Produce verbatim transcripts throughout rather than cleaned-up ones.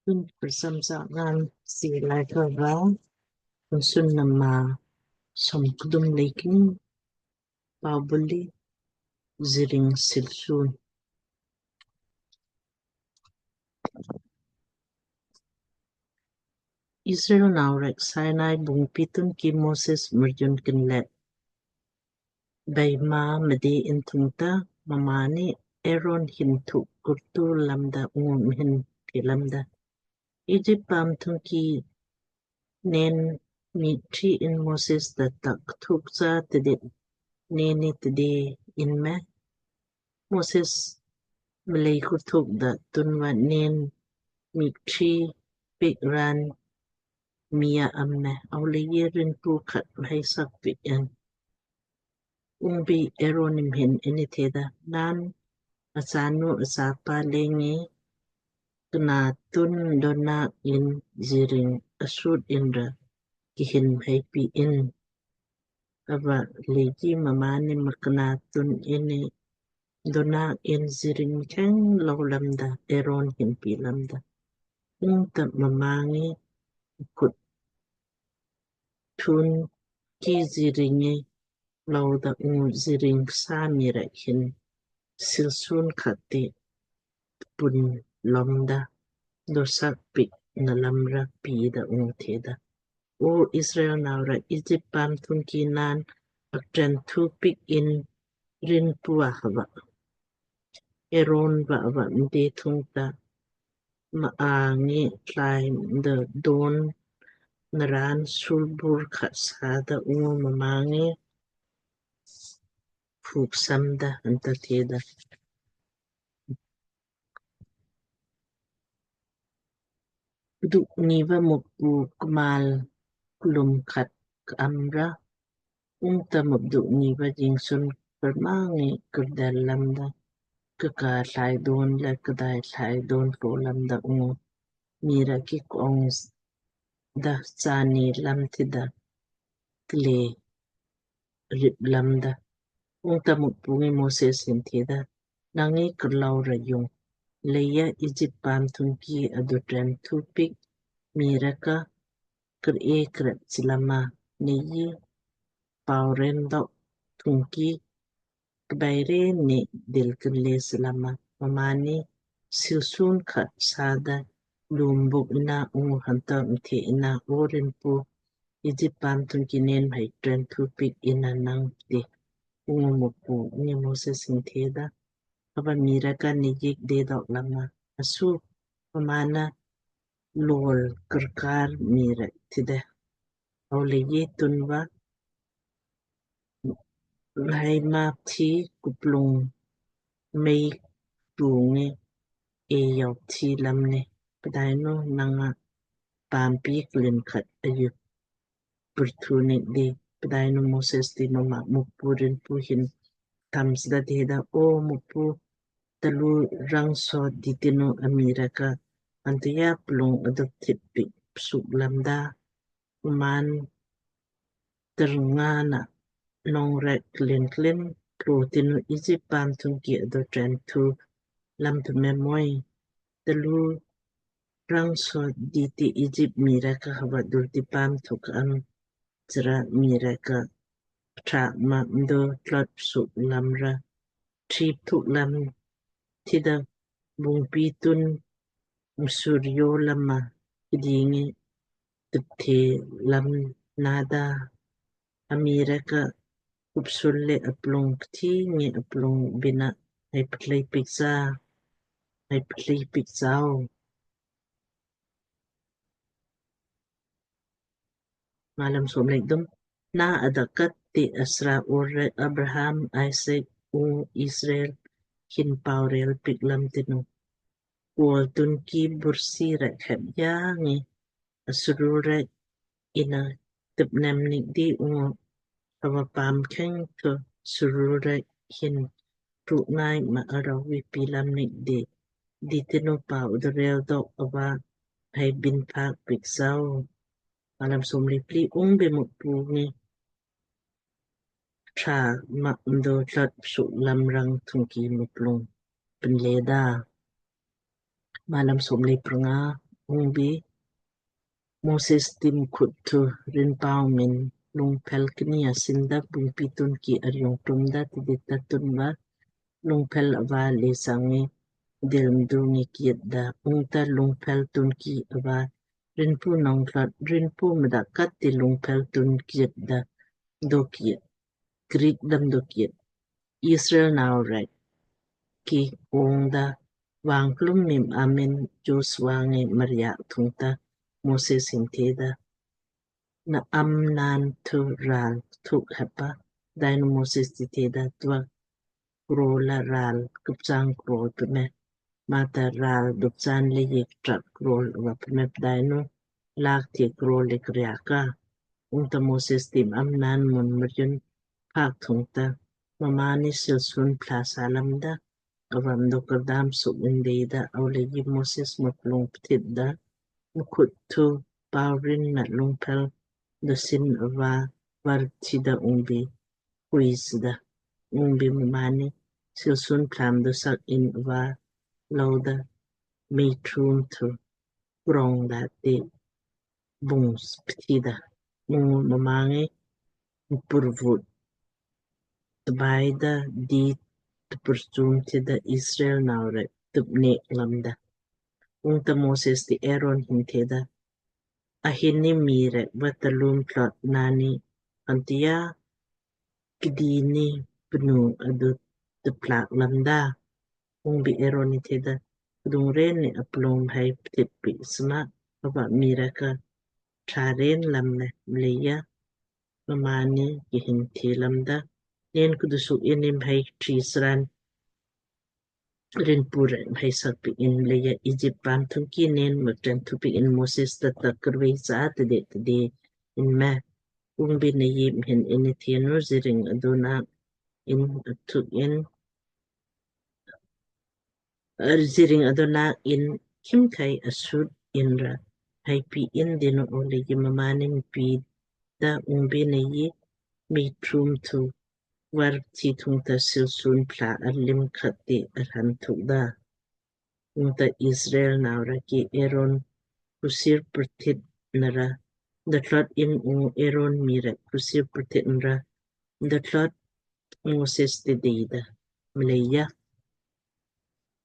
Tun prasam sa ngan si lai ka va, Kunsunna maa som kdum lei kni, Pau buli, ziring silsun. Israel nau rek Sinai bung pitun ki Moses mrjun kinlet bai ma mde in thungta, mmaanni Aaron hin thuk kurtu lamda, ungu mhin ki lamda, Egypt paam thungki nen mik tri in Moses da tak thuk sa tidit neni tidi in me. Moses mlei kurthuk da tunva nen mik tri pik ran mii a am me. Au leiji rinpu khat mhai sak pik en. Ungbi Aaron ni mhin inni theda, naan asanu asapa lengi kna tun dona in ziring asut inra kihin mhai pi in. Ava leiji mmaanni mkna tun inni dona in ziring mkheng lou lamda, Aaron hin pi lamda. Ungta mma ngi kut tun ki ziring ngi louda ungu ziring sa mii rek hin silsun khat ti pun lomda, dosak pik na lamra pida ungu theda, O Israel nau rek, Egypt paam thungki naan aktren thu pik in rinpu ahava. Aaron va ava mde thungta, mma ngi tlai mdo don naran sulbur khat sada ungu mma ngi phuk samda anta theda, Pduk niva Mukpu kmal klum khat ka amra. Ungta mupduk niva jingsun permangi kerdel lamda, kaka thlai don le kdai thlai don klo lamda ungu mii rek ki kong da sani lam tida kle rip lamda. Ungta Mukpu ngi Moses hin theda, nang ngi kerlau ra jung, leija Egypt paam thungki adu tren thu pik mii rek ka kre krep silama, neiji pau ren dok thungki kbai ren ni dil kinle silama, mmaanni silsun khat sada lumbuk ina ungu hanta mthe ina, O rinpu, Egypt paam thungki nen mhai tren thu pik ina nang ti. Ungu Mukpu ngi Moses hin theda, ava mii rek ka neiji kde dok lama, asu mmaanna lol kerkar mii rek tida. Au leiji tunva mhai map thi kuplung mei tungi e yau thi lamne, pdainu nanga paam pi klin khat ayu purthu nik di. Pdainu Moses ti mma Mukpu rinpu hin tam sida theda, O Mukpu, talu rang so ditinu a mii rek ka antuya plung adu thip pik psuk lamda, mmaan ternga na nong rek klin klin klo tinu Egypt paam thungki adu tren thu lam tu me moi. Talu rang so diti Egypt mii rek ka hava dulti paam thu ka am chra mii rek ka ptrak ma mdo tlot psuk lamra trip thuk lam tida bungpi tun msuryo lama kdingi tupthe lam nada. A mii rek ka kupsul le aplung kthi ngi aplung bina hai ptlei piksa, hai ptlei piksau. Malam som lei dum. Na adakat ti asra ur rek Abraham, Isaac, u Israel hin pau rel pik lam tinu. Kuol tun ki bursi rek hep ya ngi asuru rek ina tip nem nik di ungu hava paam kheng thu suru rek hin truk nai ma arau vi pi lam nik di. Di tinu pau da rel dok ava hai bin pak piksau. Malam som lei pli. Ungbi Mukpu ngi tra ma mdo tlot psuk lam rang thungki muplung pinleda. Malam som lei prnga. Ungbi Moses ti mkhut thu rinpau min lungphel kni asinda bungpi tun ki aryong tumda tidit ta tunva lungphel ava le sangi del mdu ngi kiet da. Ungta lungphel tun ki ava rinpu nong thlot rinpu mda kat ti lungphel tun kiet da do kiet. Krik dam do kiet. Israel nau rek ki ong da vang klum mim amin Joshua ngi maria thungta Moses hin theda, na am nan thu ral thuk hapa. Dainu Moses ti theda, tua kro la ral kupchang kro peme. Mata ral dukchan le yek trak kro va peme pdainu lak thi kro le kriaka. Ungta Moses ti am nan mun marjun phak thungta mamani silsun phla salamda. Avam do kardam suk in deida au leiji Moses muplung pthit da mkhut thu paurin na lungphel da sin ava var thida ungbi hui sida. Ungbi mamani silsun phlam do sak in ava lauda mei thum thu grong da te bung pthida. Ungu mamangi mpurvut tbaida di tpurchum thida Israel nau rek tupnek lamda. Ungta Moses ti Aaron hin theda, ahin ni mii rek va talum thlot nani antia kdi ni pnu adu tplak lamda. Ungbi Aaron ni theda, kdung ren ni aplom hai ptit pi sma ava mii rek ka tha ren lam me mleija mamani ki hin thi lamda, nen kdusu inim hai tri sran rinpu rek mhai sak pi in leija Egypt paam thungki nen mkten thu pi in Moses ta tak krvei sa tede tede in me. Ungbi nei mhin in thenu ziring adona in athuk in ziring adona in khimkhei asut in ra hai pi in dinu o leiji mamani pi da ungbi nei mei thum thu var thi thungta silsun phla arlim khat ti arhan thuk da. Ungta Israel nau rek ki Aaron kusir purthit nara da thlot in ungu Aaron mii rek kusir purthit nara da thlot Moses ti deida mleija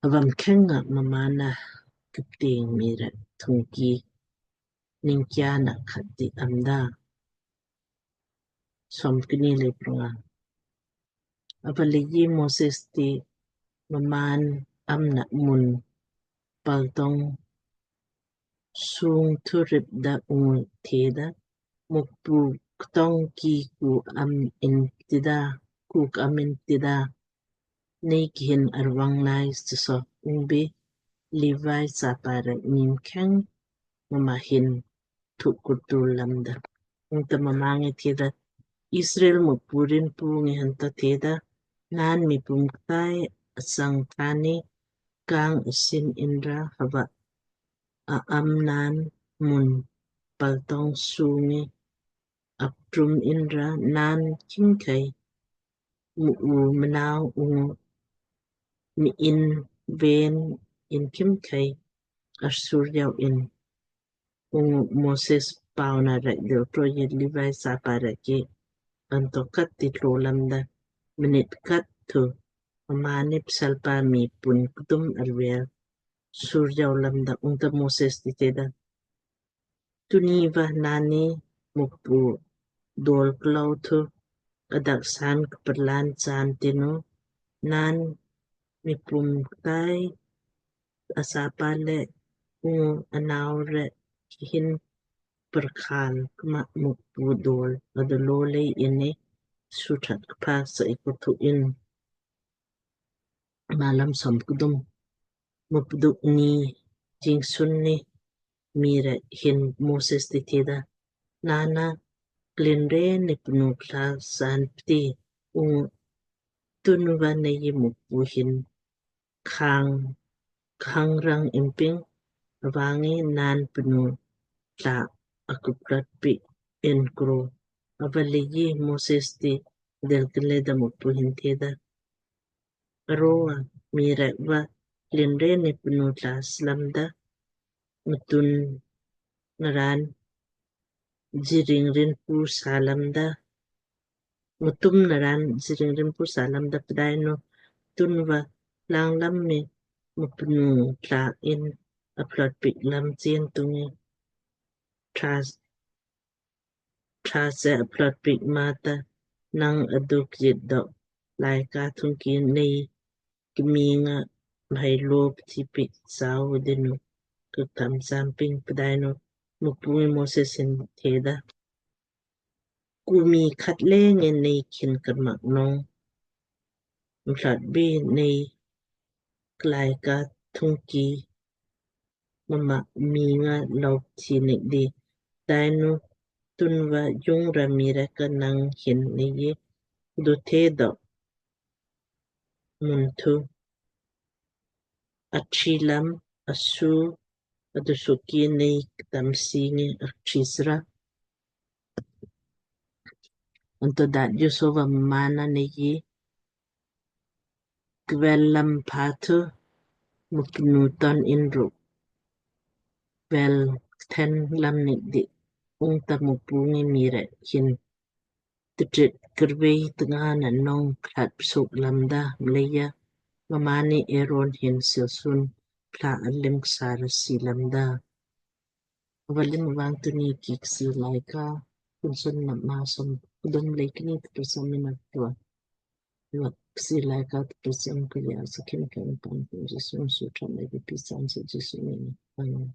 avam khenga mamana kipting mii rek thungki ningkia na khat ti amda. Som kni le pranga. Ava leiji Moses ti maman amna mun paltong sung thu rip da ungu theda, mukpu ktong ki ku am in tida, ku am in tida, nei ki hin arvang nai so ungbi Levi sapa rek mii mkheng mama hin thuk kutul lamda. Ungta mama ngi theda, Israel mukpu rinpu ngi hanta theda, naan mii pum ktai asang thani kang asin inra hava a am naan mun paltong sungi aptrum inra naan khimkhei mu u mnau ungu mi in ven in khimkhei arsur yau in. Ungu Moses pauna rek dil proyek Levi sapa rek ki anto kat ti tlo lamda minit kat thu amani psalpa mii pun kdum arvel sur yau lamda. Ungta Moses ti theda, tuni va nani mukpu dol klau thu adak san kperlan chan tinu naan mii pum ktai asapa le ungu anau rek ki hin perkhal kma mukpu dol adolo lei ini suthat kpa sa ikuthu in. Malam som kdum. Mupduk ni jingsun ni mii rek hin Moses ti theda, nana klinre ni pnu kla san pti ungu tunva nei mukpu hin khang khang rang imping avangi naan pnu tla akuplat pi in kro. Ava leiji Moses ti del kle da mukpu hin theda, aroa mii rek va klinre ni pnu tla slamda mtun naraan jiring rinpu salamda, mtum naraan jiring rinpu salamda, pdainu tunva langlam mi mupnu tla in aplot piik lam chien tungi tras trase aplot piik mata nang aduk jit dok laaika thungki nei kminga mhai lop ti piik sau dinu kuktam samping. Pdainu Mukpu ngi Moses hin theda, kumi khat le nge nei khin karmak nong mtlat bi nei klaaika thungki mma miing nga lop ti nik di. Pdainu tunva jung ra mii rek ka nang hin nei ye dothe dok mun thu achi lam asu adusuki nei ktam singi achi sra. Anto daat joso va mmaanna nei ye kvel lam pha thu mupnu ton in ruk kvel kthen lam nik di. Ungta Mukpu ngi mii rek hin tidit kirvei tnga na nong klat psuk lamda, mleija mmaanni Aaron hin silsun pla alim ksara si lamda. Avalim vang tuni ki Kchiir Laaika kunsun na masom kudum leikini tprasam ina tua. Tua Kchiir Laaika tprasam kuya sakin kan pan kun Jisu sutra lagi pisan se Jisu ni. Amen.